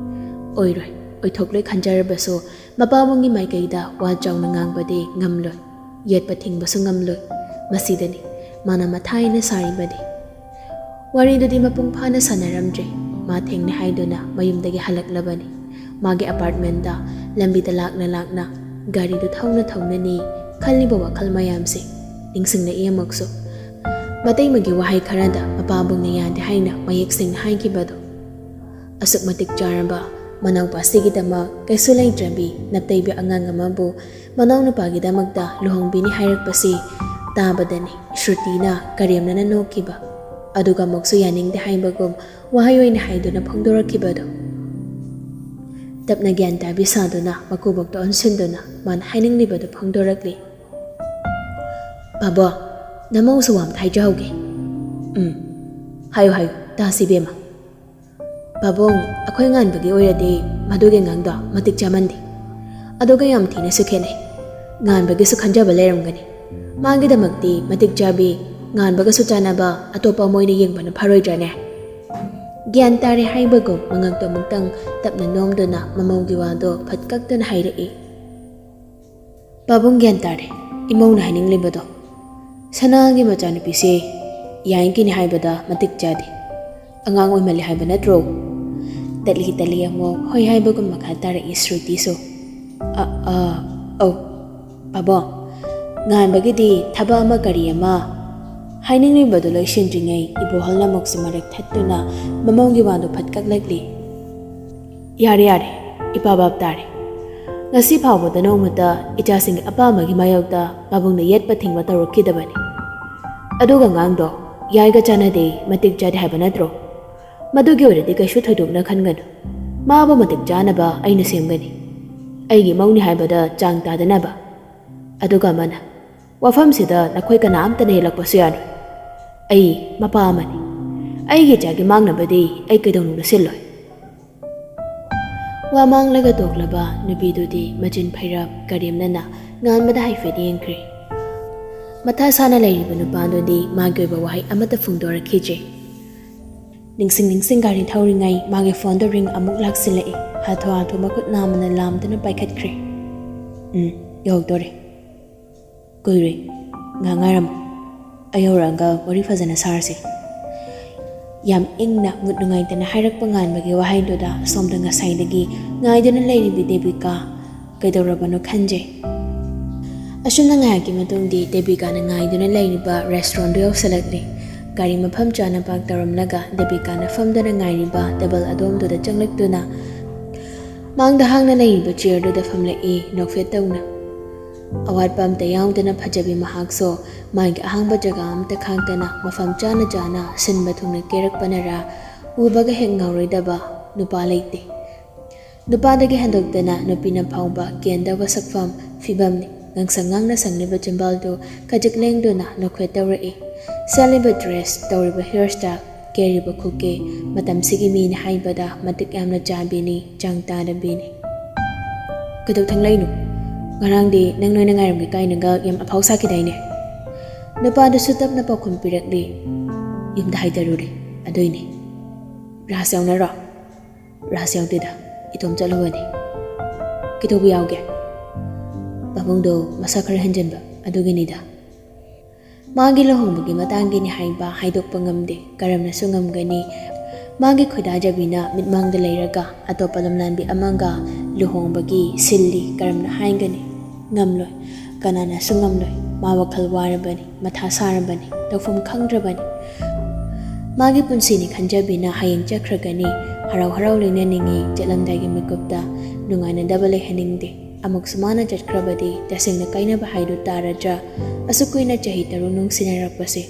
ꯑꯣꯏꯔꯣꯏ, ꯑꯣꯏꯊꯣꯛꯂꯣꯏ ꯈꯟꯖꯔꯕꯁꯨ ꯃꯄꯥꯕꯨꯡꯒꯤ ꯃꯥꯏꯀꯩꯗ ꯋꯥ ꯆꯥꯎꯅ ꯉꯥꯡꯕꯗꯤ ꯉꯝꯂꯣꯏ, ꯌꯦꯠꯄ ꯊꯤꯡꯕꯁꯨ ꯉꯝꯂꯣꯏ꯫ ꯃꯁꯤꯗꯅꯤ ꯃꯥꯅ ꯃꯊꯥ ꯍꯦꯟꯅ ꯁꯥꯔꯤꯕꯗꯤ꯫ ꯋꯥꯔꯤꯗꯨꯗꯤ ꯃꯄꯨꯡ ꯐꯥꯅ ꯁꯥꯟꯅꯔꯝꯗ꯭ꯔꯦ꯫ ꯃꯥ ꯊꯦꯡꯅ ꯍꯥꯏꯗꯨꯅ ꯃꯌꯨꯝꯗꯒꯤ ꯍꯜꯂꯛꯂꯕꯅꯤ꯫ ꯃꯥꯒꯤ apartmentꯇ ꯂꯝꯕꯤꯗ ꯂꯥꯛꯅ ꯂꯥꯛꯅ ꯒꯥꯔꯤꯗꯨ ꯊꯧꯅ ꯊꯧꯅꯅꯤ ꯈꯜꯂꯤꯕ ꯋꯥꯈꯜ ꯃꯌꯥꯝꯁꯦ ꯅꯤꯡꯁꯤꯡꯂꯛꯏ ꯑꯃꯨꯛꯁꯨ꯫ ꯃꯇꯩꯃꯒꯤ ꯋꯥꯍꯩ ꯈꯔꯗ ꯃꯄꯥꯕꯨꯡꯅ ꯌꯥꯗꯦ ꯍꯥꯏꯅ ꯃꯌꯦꯛ ꯁꯦꯡꯅ ꯍꯥꯏꯈꯤꯕꯗꯣ꯫ ꯑꯁꯨꯛ ꯃꯇꯤꯛ ꯆꯥꯔꯕ ꯃꯅꯥꯎꯄꯥꯁꯤꯒꯤꯗꯃꯛ ꯀꯩꯁꯨ ꯂꯩꯇ꯭ꯔꯕꯤ ꯅꯞꯇꯩꯕꯤ ꯑꯉꯥꯡ ꯑꯃꯕꯨ ꯃꯅꯥꯎꯅꯨꯄꯥꯒꯤꯗꯃꯛꯇ ꯂꯨꯍꯣꯡꯕꯤꯅꯤ ꯍꯥꯏꯔꯛꯄꯁꯤ ꯇꯥꯕꯗꯅꯤ ꯁ꯭ꯔꯨꯇꯤꯅ ꯀꯔꯦꯝꯅꯅ ꯅꯣꯛꯈꯤꯕ꯫ ꯑꯗꯨꯒ ꯑꯃꯨꯛꯁꯨ ꯌꯥꯅꯤꯡꯗꯦ ꯍꯥꯏꯕꯒꯨꯝ ꯋꯥꯍꯩ ꯑꯣꯏꯅ ꯍꯥꯏꯗꯨꯅ ꯐꯣꯡꯗꯣꯔꯛꯈꯤꯕꯗꯣ꯫ ꯇꯞꯅ ꯒ꯭ꯌꯥꯟ ꯇꯥꯕꯤ ꯁꯥꯗꯨꯅ ꯃꯀꯨꯕꯣꯛꯇ ꯑꯣꯟꯁꯤꯟꯗꯨꯅ ꯃꯥꯅ ꯍꯥꯏꯅꯤꯡꯂꯤꯕꯗꯨ ꯐꯣꯡꯗꯣꯔꯛꯂꯤ꯫ "ꯄꯥꯕꯣ, ꯅꯃꯧꯁꯨ ꯋꯥ ꯑꯝꯇ ꯍꯥꯏꯖꯍꯧꯒꯦ꯫" "ꯎꯝ, ꯍꯥꯏꯌꯨ ꯍꯥꯏꯌꯨ, ꯇꯥꯁꯤ ꯏꯕꯦꯝꯃ꯫" "ꯄꯥꯕꯨꯡ, ꯑꯩꯈꯣꯏ ꯉꯥꯟꯕꯒꯤ ꯑꯣꯏꯔꯗꯤ ꯃꯗꯨꯒꯤ ꯑꯉꯥꯡꯗꯣ ꯃꯇꯤꯛ ꯆꯥꯃꯟꯗꯦ꯫ ꯑꯗꯨꯒ ꯌꯥꯝ ꯊꯤꯅꯁꯨ ꯈꯦꯠꯅꯩ꯫ ꯉꯥꯟꯕꯒꯤꯁꯨ ꯈꯟꯖꯕ ꯂꯩꯔꯝꯒꯅꯤ꯫ ꯃꯥꯒꯤꯗꯃꯛꯇꯤ ꯃꯇꯤꯛ ꯆꯥꯕꯤ, ꯉꯥꯟꯕꯒꯁꯨ ꯆꯥꯟꯅꯕ ꯑꯇꯣꯞꯄ ꯑꯃ ꯑꯣꯏꯅ ꯌꯦꯡꯕꯅ ꯐꯔꯣꯏꯗ꯭ꯔꯅꯦ?" ꯒ꯭ꯌꯥꯟ ꯇꯥꯔꯦ ꯍꯥꯏꯕꯒꯨꯝ ꯃꯉꯛꯇꯣ ꯑꯃꯨꯛꯇꯪ ꯇꯞꯅ ꯅꯣꯝꯗꯨꯅ ꯃꯃꯧꯒꯤ ꯋꯥꯗꯣ ꯐꯠ ꯀꯛꯇꯅ ꯍꯥꯏꯔꯛꯏ꯫ "ꯄꯥꯕꯨꯡ, ꯒ꯭ꯌꯥꯟ ꯇꯥꯔꯦ ꯏꯃꯧꯅ ꯍꯥꯏꯅꯤꯡꯂꯤꯕꯗꯣ꯫ ꯁꯅꯥꯒꯤ ꯃꯆꯥꯅꯨꯄꯤꯁꯦ ꯌꯥꯏꯒꯤꯅꯤ ꯍꯥꯏꯕꯗ ꯃꯇꯤꯛ ꯆꯥꯗꯦ꯫ ꯑꯉꯥꯡ ꯑꯣꯏꯃꯜꯂꯦ ꯍꯥꯏꯕ ꯅꯠꯇ꯭ꯔꯣ?" ꯇꯠꯂꯤ ꯇꯠꯂꯤ ꯑꯃꯨꯛ ꯍꯣꯏ ꯍꯥꯏꯕꯒꯨꯝ ꯃꯈꯥ ꯇꯥꯔꯛꯏ ꯁ꯭ꯔꯨꯇꯤꯁꯨ꯫ "ꯑ, ꯑ, ꯑꯧ, ꯄꯥꯕꯨꯡ, ꯉꯥꯟꯕꯒꯤꯗꯤ ꯊꯕꯛ ꯑꯃ ꯀꯔꯤ ꯑꯃ" ꯍꯥꯏꯅꯤꯡꯂꯤꯕꯗꯨ ꯂꯣꯏꯁꯤꯟꯗ꯭ꯔꯤꯉꯩ ꯏꯕꯣꯍꯜꯅ ꯑꯃꯨꯛꯁꯨ ꯃꯔꯛ ꯊꯠꯇꯨꯅ ꯃꯃꯧꯒꯤ ꯋꯥꯗꯨ ꯐꯠ ꯀꯛꯂꯛꯂꯤ꯫ "ꯌꯥꯔꯦ, ꯌꯥꯔꯦ, ꯏꯄꯥ ꯚꯥꯞ ꯇꯥꯔꯦ꯫ ꯉꯁꯤ ꯐꯥꯎꯕꯗ ꯅꯣꯡꯃꯇ ꯏꯆꯥꯁꯤꯡꯒꯤ ꯑꯄꯥꯝꯕꯒꯤ ꯃꯥꯌꯣꯛꯇ ꯄꯥꯕꯨꯡꯅ ꯌꯦꯠꯄ ꯊꯤꯡꯕ ꯇꯧꯔꯛꯈꯤꯗꯕꯅꯤ꯫ ꯑꯗꯨꯒ ꯑꯉꯥꯡꯗꯣ ꯌꯥꯏꯒ ꯆꯥꯟꯅꯗꯦ, ꯃꯇꯤꯛ ꯆꯥꯗꯦ ꯍꯥꯏꯕ ꯅꯠꯇ꯭ꯔꯣ? ꯃꯗꯨꯒꯤ ꯑꯣꯏꯔꯗꯤ ꯀꯩꯁꯨ ꯊꯣꯏꯗꯣꯛꯅ ꯈꯟꯒꯅꯨ꯫ ꯃꯥꯕꯨ ꯃꯇꯤꯛ ꯆꯥꯅꯕ ꯑꯩꯅ ꯁꯦꯝꯒꯅꯤ꯫ ꯑꯩꯒꯤ ꯃꯧꯅꯤ ꯍꯥꯏꯕꯗ ꯆꯥꯡ ꯇꯥꯗꯅꯕ꯫ ꯑꯗꯨꯒ ꯑꯃꯅ, ꯋꯥꯐꯝꯁꯤꯗ ꯅꯈꯣꯏ ꯀꯅꯥꯝꯇꯅ ꯍꯦꯜꯂꯛꯄꯁꯨ ꯌꯥꯔꯣꯏ꯫ ꯑꯩ ꯃꯄꯥ ꯑꯃꯅꯤ꯫ ꯑꯩꯒꯤ ꯏꯆꯥꯒꯤ ꯃꯥꯡꯅꯕꯗꯤ ꯑꯩ ꯀꯩꯗꯧꯅꯨꯡꯗ ꯁꯤꯜꯂꯣꯏ꯫" ꯋꯥ ꯃꯥꯡꯂꯒ ꯇꯣꯛꯂꯕ ꯅꯨꯄꯤꯗꯨꯗꯤ ꯃꯆꯤꯟ ꯐꯩꯔꯞ ꯀꯔꯦꯝꯅꯅ ꯉꯥꯟꯕꯗ ꯍꯥꯏꯐꯦꯠ ꯌꯦꯡꯈ꯭ꯔꯦ꯫ ꯃꯊꯥ ꯁꯥꯅ ꯂꯩꯔꯤꯕ ꯅꯨꯄꯥꯗꯨꯗꯤ ꯃꯥꯒꯤ ꯑꯣꯏꯕ ꯋꯥꯍꯩ ꯑꯃꯠꯇ ꯐꯣꯡꯗꯣꯔꯛꯈꯤꯗ꯭ꯔꯦ꯫ ꯅꯤꯡꯁꯤꯡ ꯅꯤꯡꯁꯤꯡ ꯒꯥꯔꯤ ꯊꯧꯔꯤꯉꯩ ꯃꯥꯒꯤ ꯐꯣꯟꯗꯨ ꯔꯤꯡ ꯑꯃꯨꯛ ꯂꯥꯛꯁꯤꯜꯂꯛꯏ꯫ ꯍꯥꯊꯨ ꯍꯥꯊꯨ ꯃꯈꯨꯠ ꯅꯥꯝꯃꯅ ꯂꯥꯝꯗꯨꯅ ꯄꯥꯏꯈꯠꯈ꯭ꯔꯦ꯫ "ꯎꯝ, ꯌꯧꯗꯣꯔꯦ꯫ ꯀꯨꯏꯔꯣꯏ, ꯉꯥꯏꯍꯥꯛ ꯉꯥꯏꯔꯝꯃꯨ꯫ ꯑꯩ ꯌꯧꯔꯛꯑꯒ ꯋꯥꯔꯤ ꯐꯖꯅ ꯁꯥꯔꯁꯤ꯫" ꯌꯥꯝ ꯏꯪꯅ ꯃꯨꯠ ꯅꯨꯡꯉꯥꯏꯇꯅ ꯍꯥꯏꯔꯛꯄ ꯉꯥꯟꯕꯒꯤ ꯋꯥꯍꯩꯗꯨꯗ ꯑꯁꯣꯝꯗ ꯉꯁꯥꯏꯗꯒꯤ ꯉꯥꯏꯗꯨꯅ ꯂꯩꯔꯤꯕꯤ ꯗꯦꯕꯤꯀꯥ ꯀꯩꯗꯧꯔꯕꯅꯣ ꯈꯟꯖꯩ꯫ ꯑꯁꯨꯝꯅ ꯉꯥꯏꯍꯥꯛꯀꯤ ꯃꯇꯨꯡꯗꯤ ꯗꯦꯕꯤꯀꯥꯅ ꯉꯥꯏꯗꯨꯅ ꯂꯩꯔꯤꯕ ꯔꯦꯁꯇꯨꯔꯦꯟꯗꯨ ꯌꯧꯁꯤꯜꯂꯛꯂꯤ꯫ ꯒꯥꯔꯤ ꯃꯐꯝ ꯆꯥꯅ ꯄꯥꯔꯛ ꯇꯧꯔꯝꯂꯒ ꯗꯦꯕꯤꯀꯥꯅ ꯐꯝꯗꯨꯅ ꯉꯥꯏꯔꯤꯕ ꯇꯦꯕꯜ ꯑꯗꯣꯝꯗꯨꯗ ꯆꯪꯂꯛꯇꯨꯅ ꯃꯥꯡꯗ ꯍꯥꯡꯅ ꯂꯩꯔꯤꯕ ꯆꯤꯌꯔꯗꯨꯗ ꯐꯝꯂꯛꯏ ꯅꯣꯛꯐꯦꯠ ꯇꯧꯅ꯫ ꯑꯋꯥꯠꯄ ꯑꯝꯇ ꯌꯥꯎꯗꯅ ꯐꯖꯕꯤ ꯃꯍꯥꯛꯁꯨ ꯃꯥꯒꯤ ꯑꯍꯥꯡꯕ ꯖꯒꯥ ꯑꯝꯇ ꯈꯥꯛꯇꯅ ꯃꯐꯝ ꯆꯥꯅ ꯆꯥꯅ ꯁꯤꯟꯕ ꯊꯨꯡꯅ ꯀꯦꯔꯛꯄꯅꯔꯥ ꯎꯕꯒ ꯍꯦꯛ ꯉꯥꯎꯔꯣꯏꯗꯕ ꯅꯨꯄꯥ ꯂꯩꯇꯦ꯫ ꯅꯨꯄꯥꯗꯒꯤ ꯍꯟꯗꯣꯛꯇꯅ ꯅꯨꯄꯤꯅ ꯐꯥꯎꯕ ꯀꯦꯟꯗꯕ ꯁꯛꯐꯝ ꯐꯤꯕꯝꯅꯤ꯫ ꯉꯥꯡꯁꯪ ꯉꯥꯡꯅ ꯁꯪꯂꯤꯕ ꯆꯤꯝꯕꯥꯜꯗꯨ ꯈꯖꯤꯛ ꯂꯦꯡꯗꯨꯅ ꯅꯣꯛꯐꯦꯠ ꯇꯧꯔꯛꯏ꯫ ꯁꯦꯠꯂꯤꯕ ꯗ꯭ꯔꯦꯁ, ꯇꯧꯔꯤꯕ ꯍꯤꯌꯔ ꯁ꯭ꯇꯥꯏꯜ, ꯀꯦꯔꯤꯕ ꯈꯨꯀꯦ, ꯃꯇꯝꯁꯤꯒꯤ ꯃꯤꯅꯤ ꯍꯥꯏꯕꯗ ꯃꯇꯤꯛ ꯌꯥꯝꯅ ꯆꯥꯕꯤꯅꯤ, ꯆꯥꯡ ꯇꯥꯗꯕꯤꯅꯤ꯫ ꯀꯩꯗꯧ ꯊꯪꯂꯩꯅꯣ? ꯉꯔꯥꯡꯗꯤ ꯅꯪ ꯅꯣꯏꯅ ꯉꯥꯏꯔꯝꯒꯦ ꯀꯥꯏꯅꯒ ꯌꯥꯝ ꯑꯐꯥꯎ ꯁꯥꯈꯤꯗꯥꯏꯅꯦ? ꯅꯨꯄꯥꯗꯨꯁꯨ ꯇꯞꯅ ꯄꯥꯎꯈꯨꯝ ꯄꯤꯔꯛꯂꯤ, "ꯌꯨꯝꯗ ꯍꯥꯏꯗꯔꯨꯔꯦ, ꯑꯗꯨꯏꯅꯦ꯫" "ꯔꯥꯖ ꯌꯥꯎꯅꯔꯣ?" "ꯔꯥꯖ ꯌꯥꯎꯗꯦꯗ, ꯏꯇꯣꯝ ꯆꯠꯂꯨꯕꯅꯤ꯫" "ꯀꯩꯗꯧꯕ ꯌꯥꯎꯒꯦ?" "ꯄꯥꯕꯨꯡꯗꯣ ꯃꯁꯥ ꯈꯔ ꯍꯦꯟꯖꯟꯕ, ꯑꯗꯨꯒꯤꯅꯤꯗ꯫" ꯃꯥꯒꯤ ꯂꯨꯍꯣꯡꯕꯒꯤ ꯃꯇꯥꯡꯒꯤꯅꯤ ꯍꯥꯏꯕ ꯍꯥꯏꯗꯣꯛꯄ ꯉꯝꯗꯦ꯫ ꯀꯔꯝꯅꯁꯨ ꯉꯝꯒꯅꯤ? ꯃꯥꯒꯤ ꯈꯣꯏꯗꯥꯖꯕꯤꯅ ꯃꯤꯠꯃꯥꯡꯗ ꯂꯩꯔꯒ ꯑꯇꯣꯞꯄ ꯂꯝꯂꯥꯟꯕꯤ ꯑꯃꯒ ꯂꯨꯍꯣꯡꯕꯒꯤ ꯁꯤꯜꯂꯤ ꯀꯔꯝꯅ ꯍꯥꯏꯒꯅꯤ? ꯉꯝꯂꯣꯏ, ꯀꯅꯥꯅꯁꯨ ꯉꯝꯂꯣꯏ꯫ ꯃꯥ ꯋꯥꯈꯜ ꯋꯥꯔꯕꯅꯤ, ꯃꯊꯥ ꯁꯥꯔꯕꯅꯤ, ꯇꯧꯐꯝ ꯈꯪꯗ꯭ꯔꯕꯅꯤ꯫ ꯃꯥꯒꯤ ꯄꯨꯟꯁꯤꯅꯤ ꯈꯟꯖꯕꯤꯅ ꯍꯌꯦꯡ ꯆꯠꯈ꯭ꯔꯒꯅꯤ꯫ ꯍꯔꯥꯎ ꯍꯔꯥꯎ ꯂꯣꯏꯅꯅꯤꯡꯉꯤ, ꯆꯠꯂꯝꯗꯥꯏꯒꯤ ꯃꯤꯀꯨꯞꯇ ꯅꯨꯡꯉꯥꯏꯅꯗꯕ ꯂꯩꯍꯟꯅꯤꯡꯗꯦ꯫ ꯑꯃꯨꯛꯁꯨ ꯃꯥꯅ ꯆꯠꯈ꯭ꯔꯕꯗꯤ ꯇꯁꯦꯡꯅ ꯀꯥꯏꯅꯕ ꯍꯥꯏꯗꯨ ꯇꯥꯔꯗ꯭ꯔꯥ? ꯑꯁꯨꯛ ꯀꯨꯏꯅ ꯆꯍꯤ ꯇꯔꯨꯛ ꯅꯨꯡꯁꯤꯅꯔꯛꯄꯁꯦ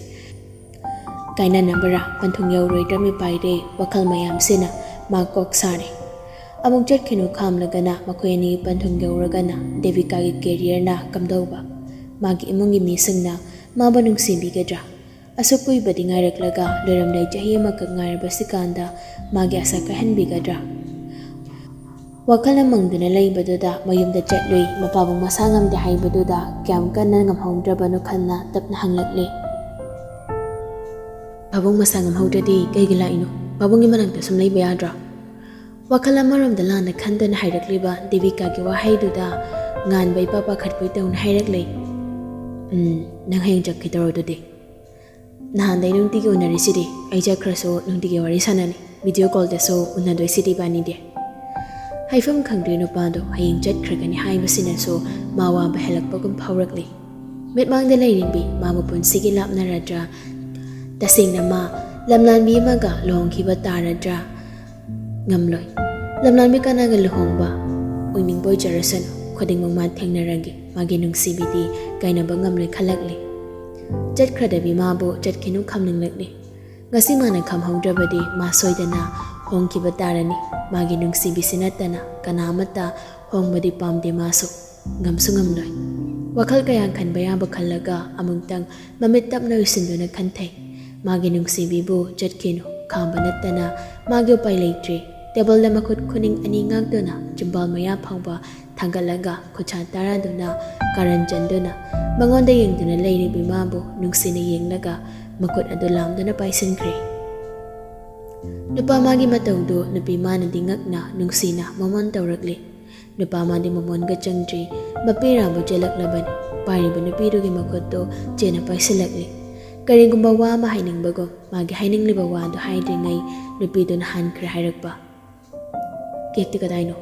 ꯀꯥꯏꯅꯅꯕꯔꯥ? ꯄꯟꯊꯨꯡ ꯌꯧꯔꯣꯏꯗ꯭ꯔꯥ ꯃꯤꯄꯥꯏꯔꯦ ꯋꯥꯈꯜ ꯃꯌꯥꯝꯁꯤꯅ ꯃꯥ ꯀꯣꯛ ꯁꯥꯔꯦ꯫ ꯑꯃꯨꯛ ꯆꯠꯈꯤꯅꯨ ꯈꯥꯝꯂꯒꯅ ꯃꯈꯣꯏ ꯑꯅꯤꯒꯤ ꯄꯟꯊꯨꯡ ꯌꯧꯔꯒꯅ ꯗꯦꯕꯤꯀꯥꯒꯤ ꯀꯦꯔꯤꯌꯔꯅ ꯀꯝꯗꯧꯕ? ꯃꯥꯒꯤ ꯏꯃꯨꯡꯒꯤ ꯃꯤꯁꯤꯡꯅ ꯃꯥꯕꯨ ꯅꯨꯡꯁꯤꯕꯤꯒꯗ꯭ꯔꯥ? ꯑꯁꯨꯛ ꯀꯨꯏꯕꯗꯤ ꯉꯥꯏꯔꯛꯂꯒ ꯂꯣꯏꯔꯝꯗꯥꯏ ꯆꯍꯤ ꯑꯃꯈꯛ ꯉꯥꯏꯔꯕꯁꯤꯀꯥꯟꯗ ꯃꯥꯒꯤ ꯑꯁꯥ ꯀꯥꯏꯍꯟꯕꯤꯒꯗ꯭ꯔꯥ? ꯋꯥꯈꯜꯅ ꯃꯪꯗꯨꯅ ꯂꯩꯕꯗꯨꯗ ꯃꯌꯨꯝꯗ ꯆꯠꯂꯨꯏ꯫ ꯃꯄꯥꯕꯨꯡ ꯃꯁꯥ ꯉꯝꯗꯦ ꯍꯥꯏꯕꯗꯨꯗ ꯀꯌꯥꯝ ꯀꯟꯅ ꯉꯝꯍꯧꯗ꯭ꯔꯕꯅꯣ ꯈꯟꯅ ꯇꯞꯅ ꯍꯪꯂꯛꯂꯦ꯫ "ꯄꯥꯕꯨꯡ ꯃꯁꯥ ꯉꯝꯍꯧꯗ꯭ꯔꯗꯤ ꯀꯩꯒꯤ ꯂꯥꯛꯏꯅꯣ? ꯄꯥꯕꯨꯡꯒꯤ ꯃꯅꯥꯛꯇ ꯁꯨꯝ ꯂꯩꯕ ꯌꯥꯗ꯭ꯔꯣ?" ꯋꯥꯈꯜ ꯑꯃꯔꯣꯝꯗ ꯂꯥꯟꯅ ꯈꯟꯗꯨꯅ ꯍꯥꯏꯔꯛꯂꯤꯕ ꯗꯦꯕꯤꯀꯥꯒꯤ ꯋꯥꯍꯩꯗꯨꯗ ꯉꯥꯟꯕ ꯏꯄꯥ ꯄꯥꯈꯠꯄꯣꯏ ꯇꯧꯅ ꯍꯥꯏꯔꯛꯂꯦ꯫ "ꯎꯝ, ꯅꯪ ꯍꯌꯦꯡ ꯆꯠꯈꯤꯗꯧꯔꯣ ꯑꯗꯨꯗꯤ? ꯅꯍꯥꯟꯗꯩ ꯅꯨꯡꯇꯤꯒꯤ ꯎꯅꯔꯤꯁꯤꯗꯤ, ꯑꯩ ꯆꯠꯈ꯭ꯔꯁꯨ ꯅꯨꯡꯇꯤꯒꯤ ꯋꯥꯔꯤ ꯁꯥꯟꯅꯅꯤ, ꯚꯤꯗꯤꯑꯣ ꯀꯣꯜꯗꯁꯨ ꯎꯅꯗꯣꯏꯁꯤꯗꯤ ꯏꯕꯥꯅꯤꯗꯤ꯫" ꯍꯥꯏꯐꯝ ꯈꯪꯗ꯭ꯔꯦ, ꯅꯨꯄꯥꯗꯣ ꯍꯌꯦꯡ ꯆꯠꯈ꯭ꯔꯒꯅꯤ ꯍꯥꯏꯕꯁꯤꯅꯁꯨ ꯃꯥ ꯋꯥꯕ ꯍꯦꯜꯂꯛꯄꯒꯨꯝ ꯐꯥꯎꯔꯛꯂꯤ꯫ ꯃꯤꯠꯃꯥꯡꯗ ꯂꯩꯔꯤꯕꯤ ꯃꯥ ꯃꯄꯨꯟꯁꯤꯒꯤ ꯂꯥꯞꯅꯔꯗ꯭ꯔꯥ? ꯇꯁꯦꯡꯅ ꯃꯥ ꯂꯝꯂꯥꯟꯕꯤ ꯑꯃꯒ ꯂꯨꯍꯣꯡꯈꯤꯕ ꯇꯥꯔꯗ꯭ꯔꯥ? ꯉꯝꯂꯣꯏ꯫ ꯂꯝꯂꯥꯟꯕꯤ ꯀꯅꯥꯒ ꯂꯨꯍꯣꯡꯕ? ꯑꯣꯏꯅꯤꯡꯕ ꯑꯣꯏꯖꯔꯁꯅꯨ, ꯈꯨꯗꯤꯡꯃꯛ ꯃꯥ ꯊꯦꯡꯅꯔꯒꯦ꯫ ꯃꯥꯒꯤ ꯅꯨꯡꯁꯤꯕꯤꯗꯤ ꯀꯥꯏꯅꯕ ꯉꯝꯂꯣꯏ ꯈꯜꯂꯛꯂꯤ꯫ ꯆꯠꯈ꯭ꯔꯗꯕꯤ ꯃꯥꯕꯨ ꯆꯠꯈꯤꯅꯨ ꯈꯝꯅꯤꯡꯂꯛꯂꯤ꯫ ꯉꯁꯤ ꯃꯥꯅ ꯈꯝꯍꯧꯗ꯭ꯔꯕꯗꯤ ꯃꯥ ꯁꯣꯏꯗꯅ ꯍꯣꯡꯈꯤꯕ ꯇꯥꯔꯅꯤ꯫ ꯃꯥꯒꯤ ꯅꯨꯡꯁꯤꯕꯤꯁꯤ ꯅꯠꯇꯅ ꯀꯅꯥ ꯑꯃꯠꯇ ꯍꯣꯡꯕꯗꯤ ꯄꯥꯝꯗꯦ ꯃꯥꯁꯨ꯫ ꯉꯝꯁꯨ ꯉꯝꯂꯣꯏ꯫ ꯋꯥꯈꯜ ꯀꯌꯥ ꯈꯟꯕ ꯌꯥꯕ ꯈꯜꯂꯒ ꯑꯃꯨꯛꯇꯪ ꯃꯃꯤꯠ ꯇꯞꯅ ꯎꯏꯁꯤꯟꯗꯨꯅ ꯈꯟꯊꯩ꯫ ꯃꯥꯒꯤ ꯅꯨꯡꯁꯤꯕꯤꯕꯨ ꯆꯠꯈꯤꯅꯨ ꯈꯥꯝꯕ ꯅꯠꯇꯅ ꯃꯥꯒꯤ ꯎꯄꯥꯏ ꯂꯩꯇ꯭ꯔꯦ꯫ ꯇꯦꯕꯜꯗ ꯃꯈꯨꯠ ꯈꯨꯅꯤꯡ ꯑꯅꯤ ꯉꯥꯛꯇꯨꯅ ꯆꯤꯝꯕꯥꯜ ꯃꯌꯥ ꯐꯥꯎꯕ ꯊꯥꯡꯒꯠꯂꯒ ꯈꯨꯠꯁꯥ ꯇꯔꯥꯗꯨꯅ ꯀꯥꯔꯟ ꯆꯟꯗꯨꯅ ꯃꯉꯣꯟꯗ ꯌꯦꯡꯗꯨꯅ ꯂꯩꯔꯤꯕꯤ ꯃꯥꯕꯨ ꯅꯨꯡꯁꯤꯅ ꯌꯦꯡꯂꯒ ꯃꯈꯨꯠ ꯑꯗꯨ ꯂꯥꯝꯗꯨꯅ ꯄꯥꯏꯁꯤꯟꯈ꯭ꯔꯦ꯫ ꯅꯨꯄꯥ ꯃꯥꯒꯤ ꯃꯇꯧꯗꯨ ꯅꯨꯄꯤ ꯃꯥꯅꯗꯤ ꯉꯛꯅ ꯅꯨꯡꯁꯤꯅ ꯃꯃꯣꯟ ꯇꯧꯔꯛꯂꯤ꯫ ꯅꯨꯄꯥ ꯃꯥꯗꯤ ꯃꯃꯣꯟꯒ ꯆꯪꯗ꯭ꯔꯤ, ꯃꯄꯦꯔꯥꯕꯨ ꯆꯦꯜꯂꯛꯂꯕꯅꯤ꯫ ꯄꯥꯏꯔꯤꯕ ꯅꯨꯄꯤꯗꯨꯒꯤ ꯃꯈꯨꯠꯇꯨ ꯆꯦꯅ ꯄꯥꯏꯁꯤꯜꯂꯛꯂꯤ꯫ ꯀꯔꯤꯒꯨꯝꯕ ꯋꯥ ꯑꯃ ꯍꯥꯏꯅꯤꯡꯕꯒꯨꯝ ꯃꯥꯒꯤ ꯍꯥꯏꯅꯤꯡꯂꯤꯕ ꯋꯥꯗꯨ ꯍꯥꯏꯗ꯭ꯔꯤꯉꯩ ꯅꯨꯄꯤꯗꯨꯅ ꯍꯟꯈ꯭ꯔꯦ ꯍꯥꯏꯔꯛꯄ꯫ "ꯀꯦꯛꯇꯤ ꯀꯗꯥꯏꯅꯣ?"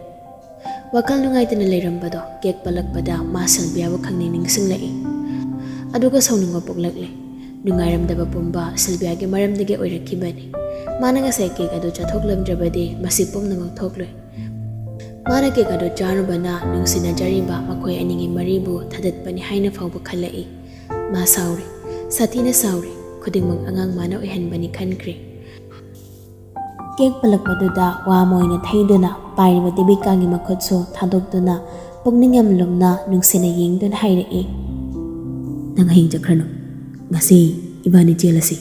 ꯋꯥꯈꯜ ꯅꯨꯡꯉꯥꯏꯇꯅ ꯂꯩꯔꯝꯕꯗꯣ ꯀꯦꯛ ꯄꯜꯂꯛꯄꯗ ꯃꯥ ꯁꯤꯜꯚꯤꯌꯥꯕꯨ ꯈꯪꯅꯤꯡ ꯅꯤꯡꯁꯤꯡꯂꯛꯏ꯫ ꯑꯗꯨꯒ ꯁꯥꯎꯅꯤꯡꯕ ꯄꯣꯛꯂꯛꯂꯦ꯫ ꯅꯨꯡꯉꯥꯏꯔꯝꯗꯕ ꯄꯨꯝꯕ ꯁꯤꯜꯚꯤꯌꯥꯒꯤ ꯃꯔꯝꯗꯒꯤ ꯑꯣꯏꯔꯛꯈꯤꯕꯅꯤ꯫ ꯃꯥꯅ ꯉꯁꯥꯏ ꯀꯦꯛ ꯑꯗꯨ ꯆꯥꯊꯣꯛꯂꯝꯗ꯭ꯔꯕꯗꯤ ꯃꯁꯤ ꯄꯨꯝꯅꯃꯛ ꯊꯣꯛꯂꯣꯏ꯫ ꯃꯥꯅ ꯀꯦꯛ ꯑꯗꯨ ꯆꯥꯔꯨꯕꯅ ꯅꯨꯡꯁꯤꯅꯖꯔꯤꯕ ꯃꯈꯣꯏ ꯑꯅꯤꯒꯤ ꯃꯔꯤꯕꯨ ꯊꯥꯗꯠꯄꯅꯤ ꯍꯥꯏꯅ ꯐꯥꯎꯕ ꯈꯜꯂꯛꯏ꯫ ꯃꯥ ꯁꯥꯎꯔꯦ, ꯁꯥꯊꯤꯅ ꯁꯥꯎꯔꯦ꯫ ꯈꯨꯗꯤꯡꯃꯛ ꯑꯉꯥꯡ ꯃꯥꯅ ꯑꯣꯏꯍꯟꯕꯅꯤ ꯈꯟꯈ꯭ꯔꯦ꯫ ꯀꯦꯛ ꯄꯜꯂꯛꯄꯗꯨꯗ ꯋꯥ ꯑꯃ ꯑꯣꯏꯅ ꯊꯩꯗꯨꯅ ꯄꯥꯏꯔꯤꯕ ꯗꯦꯕꯤꯀꯥꯒꯤ ꯃꯈꯨꯠꯁꯨ ꯊꯥꯗꯣꯛꯇꯨꯅ ꯄꯨꯛꯅꯤꯡ ꯌꯥꯝ ꯂꯨꯝꯅ ꯅꯨꯡꯁꯤꯅ ꯌꯦꯡꯗꯨꯅ ꯍꯥꯏꯔꯛꯏ, "ꯅꯪ ꯍꯌꯦꯡ ꯆꯠꯈ꯭ꯔꯅꯨ꯫ ꯉꯁꯤ ꯏꯕꯥꯅꯤ ꯆꯦꯜꯂꯁꯤ꯫"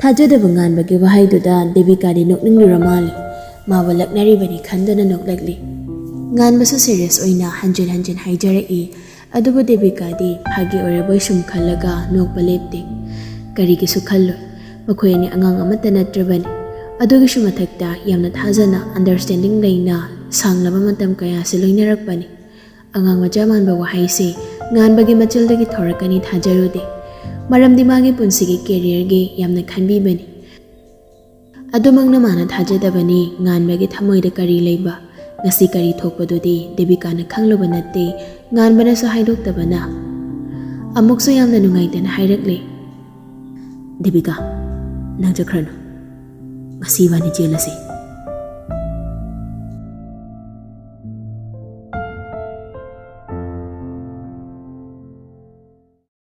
ꯊꯥꯖꯗꯕ ꯉꯥꯟꯕꯒꯤ ꯋꯥꯍꯩꯗꯨꯗ ꯗꯦꯕꯤꯀꯥꯗꯤ ꯅꯣꯛꯅꯤꯡꯂꯨꯔ ꯃꯥꯜꯂꯦ꯫ ꯃꯥꯕꯨ ꯂꯛꯅꯔꯤꯕꯅꯤ ꯈꯟꯗꯨꯅ ꯅꯣꯛꯂꯛꯂꯤ꯫ ꯉꯥꯟꯕꯁꯨ ꯁꯤꯔꯤꯌꯁ ꯑꯣꯏꯅ ꯍꯟꯖꯤꯟ ꯍꯟꯖꯤꯟ ꯍꯥꯏꯖꯔꯛꯏ꯫ ꯑꯗꯨꯕꯨ ꯗꯦꯕꯤꯀꯥꯗꯤ ꯐꯥꯒꯤ ꯑꯣꯏꯔꯕꯣꯏ ꯁꯨꯝ ꯈꯜꯂꯒ ꯅꯣꯛꯄ ꯂꯦꯞꯇꯦ꯫ ꯀꯔꯤꯒꯤꯁꯨ ꯈꯜꯂꯣꯏ꯫ ꯃꯈꯣꯏ ꯑꯅꯤ ꯑꯉꯥꯡ ꯑꯃꯠꯇ ꯅꯠꯇ꯭ꯔꯕꯅꯤ꯫ ꯑꯗꯨꯒꯤꯁꯨ ꯃꯊꯛꯇ ꯌꯥꯝꯅ ꯊꯥꯖꯅ, ꯑꯟꯗꯔꯁ꯭ꯇꯦꯟꯗꯤꯡ ꯂꯩꯅ ꯁꯥꯡꯂꯕ ꯃꯇꯝ ꯀꯌꯥꯁꯤ ꯂꯣꯏꯅꯔꯛꯄꯅꯤ꯫ ꯑꯉꯥꯡ ꯃꯆꯥ ꯃꯥꯟꯕ ꯋꯥꯍꯩꯁꯤ ꯉꯥꯟꯕꯒꯤ ꯃꯆꯤꯜꯗꯒꯤ ꯊꯣꯔꯛꯀꯅꯤ ꯊꯥꯖꯔꯨꯗꯦ꯫ ꯃꯔꯝꯗꯤ ꯃꯥꯒꯤ ꯄꯨꯟꯁꯤꯒꯤ ꯀꯦꯔꯤꯌꯔꯒꯤ ꯌꯥꯝꯅ ꯈꯟꯕꯤꯕꯅꯤ꯫ ꯑꯗꯨꯃꯛꯅ ꯃꯥꯅ ꯊꯥꯖꯗꯕꯅꯤ ꯉꯥꯟꯕꯒꯤ ꯊꯃꯣꯏꯗ ꯀꯔꯤ ꯂꯩꯕ꯫ ꯉꯁꯤ ꯀꯔꯤ ꯊꯣꯛꯄꯗꯨꯗꯤ ꯗꯦꯕꯤꯀꯥꯅ ꯈꯪꯂꯨꯕ ꯅꯠꯇꯦ, ꯉꯥꯟꯕꯅꯁꯨ ꯍꯥꯏꯗꯣꯛꯇꯕꯅ꯫ ꯑꯃꯨꯛꯁꯨ ꯌꯥꯝꯅ ꯅꯨꯡꯉꯥꯏꯇꯅ ꯍꯥꯏꯔꯛꯂꯦ, "ꯗꯦꯕꯤꯀꯥ, ꯅꯪ ꯆꯠꯈ꯭ꯔꯅꯨ꯫ ꯉꯁꯤ ꯏꯕꯥꯅꯤ ꯆꯦꯜꯂꯁꯤ꯫